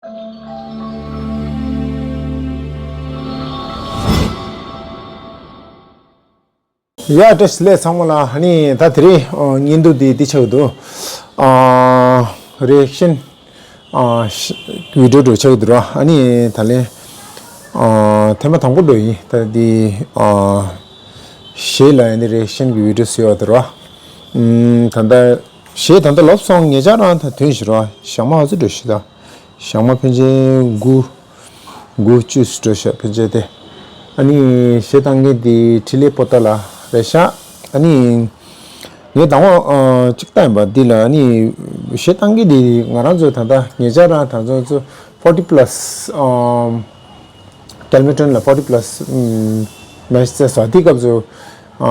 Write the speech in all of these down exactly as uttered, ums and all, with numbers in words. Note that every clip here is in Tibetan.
ཡ་བཀྲ་ཤིས་བདེ་ལེགས་ཚང་མ་ལ། ཨ་ནི་ད་དེ་རིང་ཨ་བརྙན་ཐུང་འདི་འདི་ཆགས་འདུག་ཨ་རི་ཨེག་ཤན་ཨ་ཤ་བི་ཌི་ཡོ་འདྲ་ཆགས་འདུག་ར། ཨ་ནི་ད་ལན་ཨ་ཐེངས་མ་དང་པོ་འདྲ་ཡིན། ད་འདི་ཨ་གཞས་ལ་ཡང་འདི་རི་ཨེག་ཤན་གྱི་བི་ཌི་ཡོ་བཟོས་ཡོད་འདུག་ར། ཨམ་ད་ལྟ་གཞས་ད་ལྟ་ལོབས་སོང་། ཉེ་ཆར་རང་ད་ཐོན་ཞིག་ར། ཞག་མ་ཨ་ཙི་འགྲོ་ཞིག་ད། ཞག་མ་ཕན་ཆད་དགུ་དགུ་བཅུ་ཙམ་འགྲོ་ཤག་ཕན་ཆད་དེ། ཨ་ནི་གཞས་བཏང་མཁན་དེ་འཕྲིན་ལས་པོ་ཏཱ་ལ་རེད་ཤག་ཨ་ནི་ངས་དང་པོ་ཨ་གཅིག་བཏང་ཡིན་པ་འདི་ལ། ཨ་ནི་གཞས་བཏང་མཁན་དེ་ང་རང་ཚོ་ད་ལྟ་ཉེ་ཆར་རང་ད་ཚོ་ཚོ་ཕོར་ཊི་པ་ལ་སི་ཨམ་ཀེལ་མི་ཊོན་ལ་ཕོར་ཊི་པ་ལ་སི་ཨམ་མེ་ཆི་རྩེས་སོང་། དེ་སྐབས་སུ་ཨ་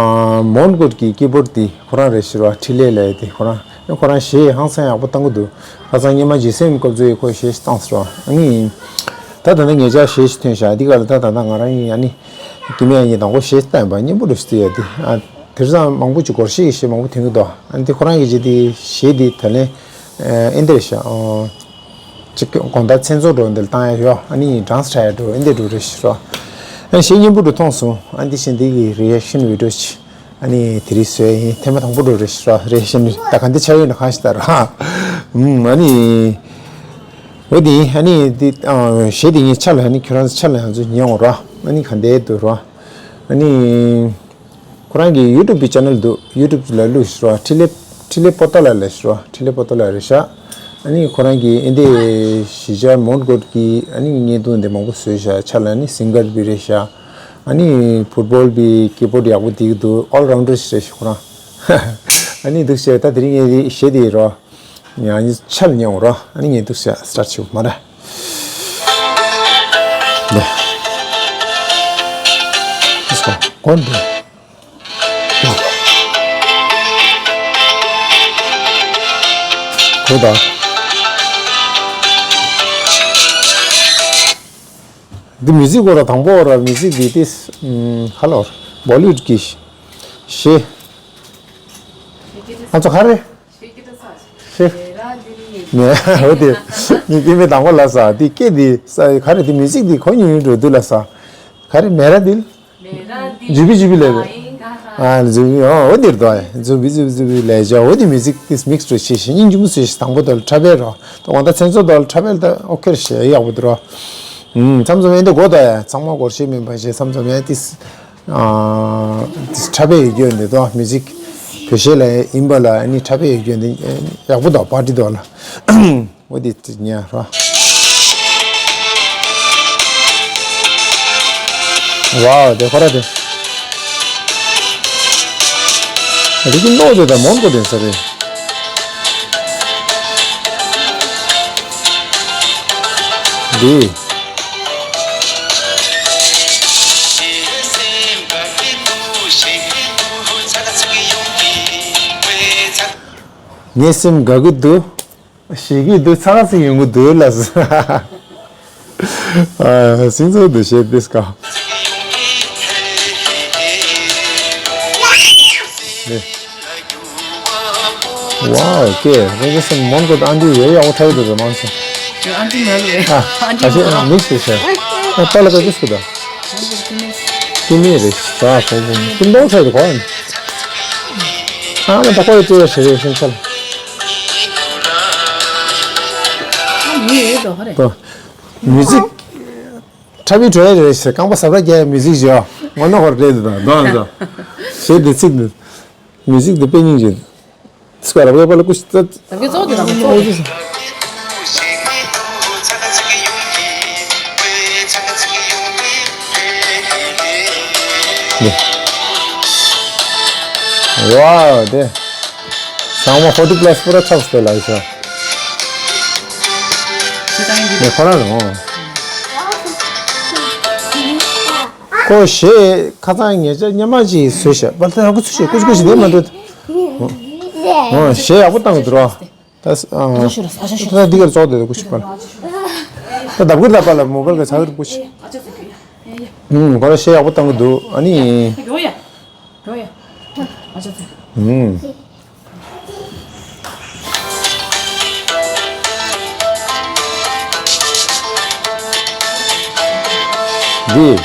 མོན་གྷོ་གི་ཀི་བོར་ཌི་དེ་ཁོ་རང་རེད་ཤག་ར། འཕྲིན་ལས་ལབ་ཡ་དེ་ཁོ་རང་། ཁོ་རང་གཞས་ཧང་སང་ཡག་པོ་བཏང་གི་འདུག་ཁ་སང་སྔོན་མ་ཇི་སེམ་སྐབས་སུ་ཡི་ཁོ་གཞས་ཤིག་བཏང་སོང་། ཨ་ནི་ད་ད་ལྟ་ཉེ་ཆར་གཞས་ཤིག་ཐོན་ཤག་འདི་ག་ལ་ད་ད་ལྟ་ང་རང་ཡིན། ཨ་ནི་ཀི་མེ་ཡ་ཡིན། དང་པོ་གཞས་བཏང་ཡིན་པ་སྙན་པོ་འདྲ་ཞིག་བརྩི་ཡ་དེ། ཨ་དེང་སང་མང་པོ་ཅིག་སྒོར་གཞས་ཀྱི་གཞས་མང་པོ་ཐོན་གི་འདུག་ཨ་ནི་དེ་ཁོ་རང་གི་གཞས་དེ་གཞས་དེ་ད་ལན་ཨེ་འདི་རེད་ཤག་ཨོ། ཅིག་དགོང་དག་མཚན་ཚོགས་འགྲོ་འདིར་བཏང་ཡ་ཡོད། ཨ་ནི་གྲངས་ཁྲ་ཡ་འགྲོ་ཨེ་འདི་འགྲོ་རེ་ཞིག་རོ། ཨ་ནི་གཞས་སྙན་པོ་འགྲོ་མཐོང་སོང་། ཨ་ནི་འདི་བཞིན་འདི་གི་རི་ཨེག་ཤན་བི་ཌི་ཡོ་ཅིག་ཨ་ནི་དེ་རིང་བཟོས་ཡིན། ཐེངས་མ་དང་པོ་འགྲོ་རེ་ཞིག་རོ། རི་ཨེག་ཤན་ད་ག་འདི་ཆགས་ཡོད་ན་གང་ཞིག་ལྟ་རོ། ཨུམ། ཨ་ནི་འོ་དེ་ཨ་ནི་འདི་གཞས་འདི་ངའི་ཆ་ལ། ཨ་ནི་ཁྱོད་རང་ཚོ་ཆ་ལ་ཡང་ཚོ་ཉན་འོང་རོ། ཨ་ནི་ག་འདི་འདུག་རོ། ཨ་ནི། ཁོ་རང་གི་ཡུ་ཊུབ་གི་ཅེ་ནལ་འདུག་ཡུ་ཊུབ་ལ་བླུགས་ཤིག་རོ། འཕྲིན་ལས་འཕྲིན་ལས་པོ་ཏཱ་ལ་ལབ་ཤིག་རོ། འཕྲིན་ལས་པོ་ཏཱ་ལ་རེད་ཤག་ཨ་ནི་ཁོ་རང་གི་ཨེ་འདི་གཞིས་ཆགས་མོན་གྷོ་གི་ཨ་ནི་བརྙན་ཐུང་འདི་མང་པོ་བཟོས་ཤག་ཆ་ལ་ཨ་ནི་སིང་གར་བི་རེད་ཤག་ཨ་ནི་ཕུཊ་བོལ་བི་ཀི་བོར་ཌི་ཡག་པོ་རྒྱག་གི་འདུག་ཨོལ་རའུན་ཌར་ཞིག་རེད་ཤག་ཁོ་རང་། ཨ་ནི་འདུག་ཤག་ད་དེ་རིང་ངས་འདི་གཞས་འདི་རོ། ཡང་ཆ་ལ་ཉན་འོང་རོ། ཨ་ནི་ངས་འདུག་ཤག་སི་ཊར་ཊི་བྱེད་དགོས་མ་རེད། ལེ། ལེ་ཊི་སི་གོ། གོ་འདི། གོ་ད། འདི་མིའུ་ཟིག་གོ་ར། དང་པོ་ར་མིའུ་ཟིག་འདི་ཏིས། ཧ་ལོ། བོ་ལི་ཝུཌ་གི་གཞས། ཨ་ཚོ་ག་རེ། ཤེ། མེ། འོ་དེ། མི་ཀི་མེ་དང་པོ་ལ་ས་དེ་སྐད་དེ་ས་ག་རེ། དེ་མིའུ་ཟིག་དེ་གོ་ཉུང་ཉུང་འགྲོ་དུས་ལ་ས་ག་རེ། མེ་ར་དིལ། ཇུ་བི་ཇུ་བི་ལབ་པས། ཨ་ཇུ་བི། ཨོ་འོ་དེ་རེད་དོ། ཇུ་བི་ཇུ་བི་ཇུ་བི་ལབ་བྱ། འོ་དེ་མིའུ་ཟིག་དེ་མིག་སི་འགྲོ་བྱེད་ཤེས། སྙིང་རྗེ་མོ་བཟོས་ཤེས། དང་པོ་དོ་ལ་འཁྲབ་པས་རོ། ད་དགོང་དག་མཚན་ཚོགས་དོ་ལ་འཁྲབ་པས་ལ་ད་ཨོ་ཁེ་རེད་ཤེས། ཡག་པོ་འདུག་རོ། ཨུམ། མཚམས་མཚམས་ཨེ་འདི་གོ་ད་ཡ། ཚང་མ་སྒོར་གཞས་མིན་པ་ཞེས་མཚམས་མཚམས་ཨེ་དེ། ཨ། འཁྲབ་པའི་ཡོད་རྒྱུ་འདི་དང་མིའུ་ཟིག་བོད་གཞས་ལ་ཡིན་པ་ལ་ཨ་ནི་འཁྲབ་པའི་ཡོད་རྒྱུ་འདི་ཡག་པོ་འདུག་པར་ཊི་དོ་ལ། འོ་དེ་དེ་ཉན་རོ། ཝའོ་དེ་ཁོ་ར་དེ། རི་ཀི་ནོ་དེ་དང་མོན་གོ་དེ་ས་རེད། འདི། ངའི་སེམས་དགའ་གི་འདུག་ཞེད་ཀྱི་འདུག་ཚ་ཚ་ཡོང་གི་འདུག་ལ། ཨ། སིང་ཚོགས་འདུ་བྱེད་དེ་སྐབས། ཝའོ་ཀེ། རེ་ཀེ་སེམས་མོན་གོ་ཨན་ཏི་ཝེ་ཡག་པོ་ཐག་ཏུ་རེ་མང་སོང་། ཨན་ཏི་མ་ལུ། ཨ། ཨ་ཤེ་མིག་སི་ཤེ། ཨ་པ་ལ་ཀ་ཀུ་སྐུ་ད། ཀི་མེ་རེ་ཤ་ཁོ་བོ་ཀི་མདོག་ཚ་ཡི་གོ། ཨ་མ་ད་ཁོ་ཡི་ཏུ་ཡ་ཤེ་རེ་ཤེ་ཚལ། མི་ཡོད་དོ་ཧ་རེ། མིའུ་ཟིག་འཁྲབ་པའི་གྲོས་རེད་ཟེར། རྐང་པ་ཟབ་ར་རྒྱག་མིའུ་ཟིག་བྱོས། ངོ་ནོ་ཧོར་རེད་དོ། དོ་དོ། ཞེས་འདི་ཚིག་འདི། མིའུ་ཟིག་འདི་དཔེ་སྙིང་རྗེ། ཚིག་ར་བའི་པ་ལ་ཀུ་ཤི་ཙ། ད་གི་ཙོག་དེ་ར་ཙོག་དེ། ཝའོ་དེ། ཚང་མ་ཕོར་ཊི་པ་ལ་སི་པུ་ར་ཚབ་སྟེ་ལ་ཤོ། ནས་ཁོ་རང་རེད་འོ། ཁོ་གཞས་ཁ་སང་ཉེ་ཆར་སྔོན་མ་ཅིག་བཟོས་ཤག་པ་ལྟ་ཡག་པོ་ཚུལ་ཤེས་ཀུ་ཅི་ཀུ་ཅི་དེ་མ་འགྲོ། འོ་གཞས་ཡག་པོ་བཏང་གི་འདུག་རོ། ད་ཨ་ད་འདི་གར་ཙོག་དེ་ཀུ་ཅི་པ་ལ། ད་ལྡབ་གུར་ད་པ་ལ་མོ་བལ་ག་ཚ་གི་ཀུ་ཅི། ཁོ་རང་གཞས་ཡག་པོ་བཏང་གི་འདུག་ཨ་ནི། ཡོ་ཡ། ཡོ་ཡ། ཨ་ཅག་ཚེ། ཨུམ། འདི།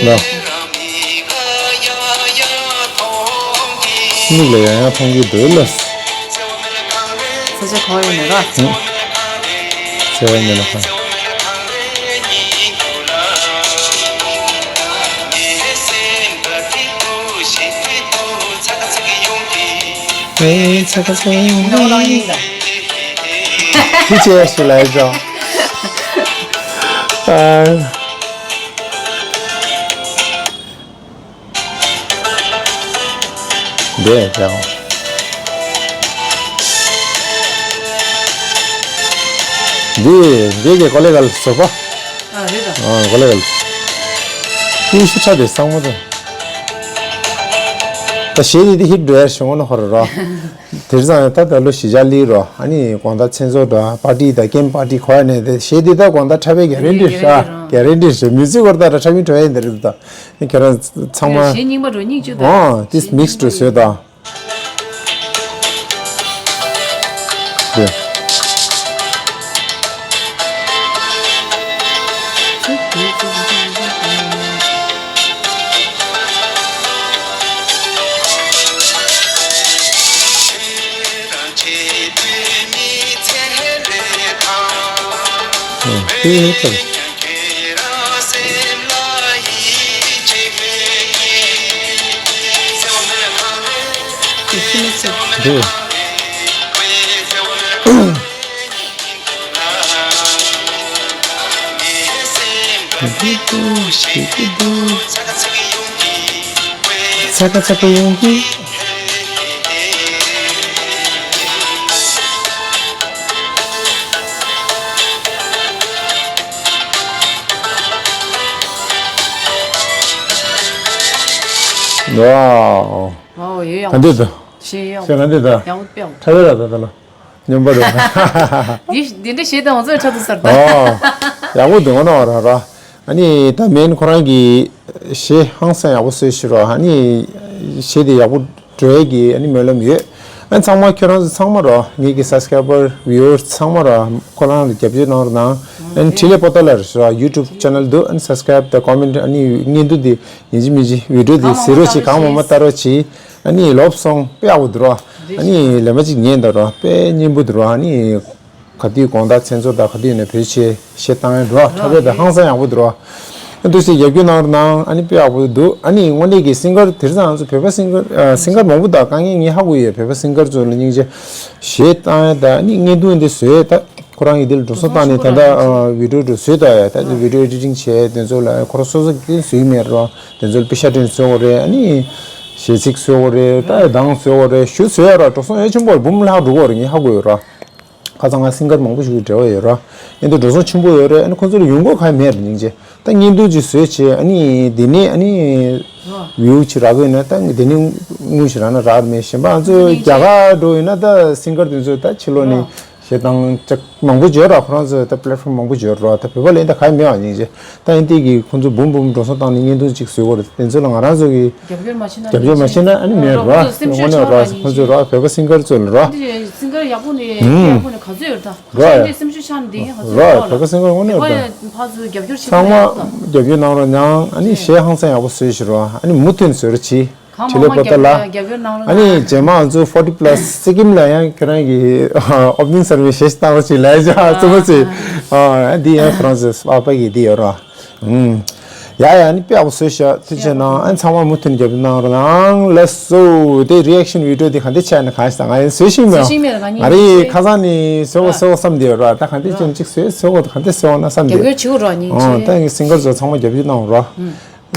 ལ། མིག་ལ་ཡང་ཡང་མཐོང་གི་འདུག་ལ། ས་ཆ་གང་ཡིན་ན་ར། ཨུ། ས་ཆ་ཡིན་ན་གང་། ཨེ་ཚ་ག་ཚ་ཡོང་གི། ཨེ་ཚ་ག་ཚ་ཡོང་གི། ཁྱི་ཆེ་ཞིག་ལ་ཡོད་ཅོ། ཨ། འདི་ཡང་། འདི་འདི་གི་ཀོ་ལེ་གལ་སོ་པ། ཨ་རེད་ད། ཨ་ཀོ་ལེ་གལ། ཡུལ་ཤུ་ཆ་དེ་སང་མོ་དང་། ད་གཞས་འདི་དེ་ཧིཊ་འགྲོ་ཡ་ཞུ་ངོ་ན་ཧོ་ར་རོ། དེར་ཙང་ད་ད་ལོ་གཞིས་ཆགས་ལི་རོ། ཨ་ནི་དགོང་དག་མཚན་ཚོགས་འགྲོ་པར་ཊི་དང་ཀེམ་པར་ཊི་གོ་ཡ་ནས་དེ་གཞས་འདི་ད་དགོང་དག་འཁྲབ་པའི་ག་རེ་འདྲི་ཤ་ག་རེ་འདྲི་ཤ་མི་ཚིག་བར་ད་ར་འཁྲབ་མི་འགྲོ་ཡ་འདི་རེད་ད། ཁྱེད་རང་ཚང་མ། གཞས་རྙིང་པ་འགྲོ་རྙིང་བཅུ་དང་། ཨོ། ཏིས་མིག་སི་འགྲོ་བཟོས་དང་། དེ། ཨོ། དེ་ཡིན་ཙང་། འདི། ཚ་ག་ཚ་ག་ཡོང་གི། ཝའོ། ཝའོ་ཡོད་ཡང་། ག་འདྲ་འདུག་ཤེས་ཡོང་། ཤེས་ག་འདྲ་འདུག་ཡག་པོ་སྤེལ། ཁྲ་ལེ་ར་ད་ད་ལོ། སྙོམས་པ་རེད། འདི་འདི་འདྲ་བྱེད་དང་ང་ཚོའི་ཆ་དུ་ཟེར་ད། ཨོ། ཡག་པོ་འདུག་ང་ན་བ་ར་ར། ཨ་ནི་ད་མེན་ཁོ་རང་གི་གཞས་ཧང་སང་ཡག་པོ་བཟོས་ཤི་རོ། ཨ་ནི་གཞས་དེ་ཡག་པོ་འགྲོ་ཡས་ཀྱི་ཨ་ནི་སྨོན་ལམ་ཡོད། ཨ་ཚང་མ་ཁྱོད་རང་ཚོ་ཚང་མ་རོ། ངེད་ཀྱི་སབ་སི་ཀ་རའི་བར་བིའུ་ཝར་ཚང་མ་རོ། ཁོ་རང་ལ་རྒྱབ་སྐྱོར་གནང་རོགས་གནང་། ཨ་ནི་འཕྲིན་ལས་པོ་ཏཱ་ལ་རེད་ཤི་རོ། ཡུ་ཊུབ་ཆེ་ནལ་འདུག་ཨ་ནི་སབ་སི་ཀ་རའིབ་དང་ཀོ་མེན་ཊི་ཨ་ནི་བརྙན་ཐུང་དེ་ཡིན་གཅིག་མིན་གཅིག་བི་ཌི་ཡོ་དེ་གཟིགས་རོགས་བྱེད། གང་མང་མང་ལྟ་རོགས་བྱེད། ཨ་ནི་ལོབ་སོང་དཔེ་ཡག་པོ་འདུག་རོ། ཨ་ནི་ལས་མ་གཅིག་ཉན་འདུག་རོ། དཔེ་སྙན་པོ་འདུག་རོ། ཨ་ནི་ག་དུས་དགོང་དག་མཚན་ཚོགས་དང་ག་དུས་ནས་བེད་སྤྱོད་བྱེད་བཏང་ཡ་འདུག་རོ། འཁྲབ་རེས་དང་ཧང་སང་ཡག་པོ་འདུག་རོ། ཨ་འདུག་སེ་རྒྱབ་སྐྱོར་གནང་རོགས་གནང་། ཨ་ནི་དཔེ་ཡག་པོ་འདུག་ཨ་ནི་དངོས་གནས་ཀྱི་སིང་གར་དེ་རིང་ང་ཚོ་བོད་པ་སིང་གར་ཨ་སིང་གར་མང་པོ་དང་དཀའ་ངལ་ངས་ཧ་གོ་ཡོད། བོད་པ་སིང་གར་ཚོ་ལ་སྙིང་རྗེ་བྱེད་བཏང་ཡ་དང་ཨ་ནི་བརྙན་ཐུང་འདི་བཟོས་ཡ་ད། ཁོ་རང་གིས་འདི་ལ་འགྲོ་སོང་བཏང་ནས་ད་ལྟ་ཨ་བི་ཌི་ཡོ་འགྲོ་བཟོས་ད་ཡ། ད་བི་ཌི་ཡོ་ཨེ་ཌི་ཊིང་བྱས་དེ་ཚོ་ལ་ཁོ་རང་སོ་སོ་གིས་བཟོས་མེད་རོ། དེ་ཚོ་ལ་པེ་ཤ་སྤྲད་བཟོ་དགོས་རེད། ཨ་ནི་གཞས་ཚིག་བཟོ་དགོས་རེད། ད་གདངས་བཟོ་དགོས་རེད། ཞུ་བཟོས་ཡ་ར་འགྲོ་སོང་ཡ་ཆེན་པོ་རེད། འབུམ་ལྷག་འགྲོ་གི་རེད། ངས་ཧ་གོ་ཡོད་ར། ཁ་སང་ང་སིང་གར་མང་པོ་ཞིག་གི་འབྲེལ་བ་ཡོད་ར། ཨེ་འདི་འགྲོ་སོང་ཆེན་པོ་ཡོད་རེད། ཨ་ནི་ཁོ་ཚོ་ལ་ཡོང་སྒོ་གང་ཡང་མེད་རེད། སྙིང་རྗེ། ད་བརྙན་ཐུང་ཅིག་བཟོས་བྱས་ཨ་ནི་འདི་ནས་ཨ་ནི་བིའུ་ཅིག་རག་གི་ཡོད་ན་ད་འདི་ནས་དངུལ་ཞིག་རག་ན་རག་མེད། གཞན་པ་ང་ཚོ་རྒྱ་གར་འགྲོ་ཡོད་ན་ད་སིང་གར་དེ་ཚོ་ད་ཕྱི་ལོགས་ནས་གཞས་བཏང་ཅག་མང་པོ་ཡོད་ར། ཁོ་རང་ཚོ་ད་པེ་ལེ་ཊི་ཕོམ་མང་པོ་ཡོད་ར། ད་བོད་པ་ལ་ཡིན་ད་གང་ཡང་མེད་པ་སྙིང་རྗེ། ད་ཡིན་དེ་གི་ཁོ་ཚོ་འབུམ་འབུམ་འགྲོ་སོང་བཏང་ནས་བརྙན་ཐུང་ཅིག་བཟོས་དགོས་རེད། དེ་ཚོ་ལ་ང་རང་ཚོ་གི་རྒྱབ་སྐྱོར་མ་བྱས་ན་རྒྱབ་སྐྱོར་མ་བྱས་ན་ཨ་ནི་མེད་ར། ར་ཁོ་ཚོ་སེམས་ཤུགས་དངོས་གནས་ཆག་ར། ཁོ་ཚོ་ར་བོད་པ་སིང་གར་ཚོ་ལ་ར། འདི་སིང་གར་ཡག་པོ་ནས་ཡག་པོ་ནས་ག་ཚོད་ཡོད་ད། ར་ཁོ་ཚོ་འདི་སེམས་ཤུགས་ཆག་ནས་འདི་ཡིན་ག་ཚོད་ར། ཡོད་བོད་པ་སིང་གར་དངོས་གནས་ཡོད་ད། ཕ་ཚོ་རྒྱབ་སྐྱོར་བྱེད་ཚང་མ་ཡག་ད། རྒྱབ་སྐྱོར་གནང་རོགས་གནང་། ཨ་ནི་གཞས་ཧང་སང་ཡག་པོ་བཟོས་ཤི་རོ། ཨ་ནི་མུ་མཐུད་བཟོས་རོགས་གྱིས། གང་ཁྲི་ལེ་མང་པོ་ལྟ་ལ། རྒྱབ་སྐྱོར་གནང་རོགས་ཨ་ནི་གནང་། རྗེས་མ་ང་ཚོ་ཕོར་ཊི་པ་ལ་སི་སི་སི་ཀིམ་ལ་ཡང་ཁྱེད་རང་གི་ཨོ་པ་ནིང་སར་བི་སི་གཞས་ཤིག་བཏང་རོགས་གྱིས་ལབ་ཡ་རྩུབ་མོ་བྱས། ཨ་འདི་ཡང་ཁོ་རང་ཚོ་ཨ་ཕ་གི་འདི་ཡོད་ར། ཨུམ། ཡ་ཡ་ནི་དཔེ་ཡག་པོ་བཟོས་ཤག་ཐུགས་རྗེ་གནང་། ཨ་ཚང་མ་མུ་མཐུད་ནས་རྒྱབ་སྐྱོར་གནང་རོགས་གནང་། ལགས་སོ། དེ་རི་ཨེག་ཤན་བི་ཌི་ཡོ་དེ་ག་འདྲ་ཆགས་ན་གང་ཞིག་དང་ང་ཡང་བཟོ་ཤེས་མེད། བཟོ་ཤེས་མེད་ལ་ང་ང་རེ་ཁ་སང་ནས་བཟོ་དགོས་བཟོ་དགོས་བསམ་བསྡད་ཡོད་ར། ད་ག་འདྲ་ཅན་ཅིག་བཟོས་བཟོ་དགོས། ད་ག་འདྲ་བཟོ་དགོས་ན་བསམ་བསྡད། རྒྱབ་སྐྱོར་བྱེད་དགོས་ར་སྙིང་རྗེ། ཨོ་ད་ངས་སིང་གར་ཚོ་ཚང་མ་རྒྱབ་སྐྱོར་གནང་རོགས།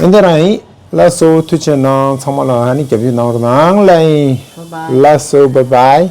ཨེ་འདི་རང་ཡིན། ལགས་སོ། ཐུགས་རྗེ་གནང་། ཚང་མ་ལ་ཨ་ནི་རྒྱབ་སྐྱོར་གནང་རོགས་གནང་ལབ་ཡིན། Bye bye. ལགས་སོ། བྷའི་བྷའི།